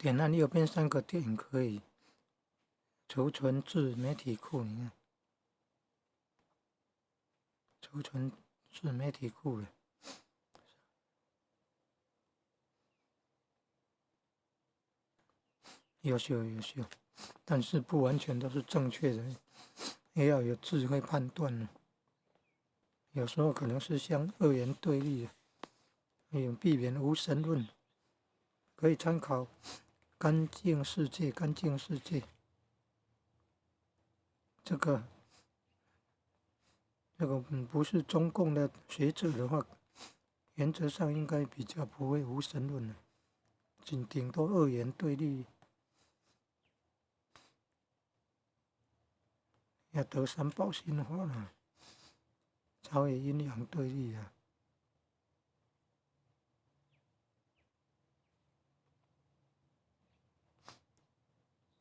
點按右邊三個點可以儲存至媒體庫裡面，儲存至媒體庫了。優秀優秀，但是不完全都是正確的，也要有智慧判斷。有時候可能是相二元對立的，要避免無神論，可以參考。乾淨世界，乾淨世界，這個不是中共的學者的話，原則上應該比較不會無神論的，僅頂多二元對立。要得三寶心法了，超越陰陽對立啊！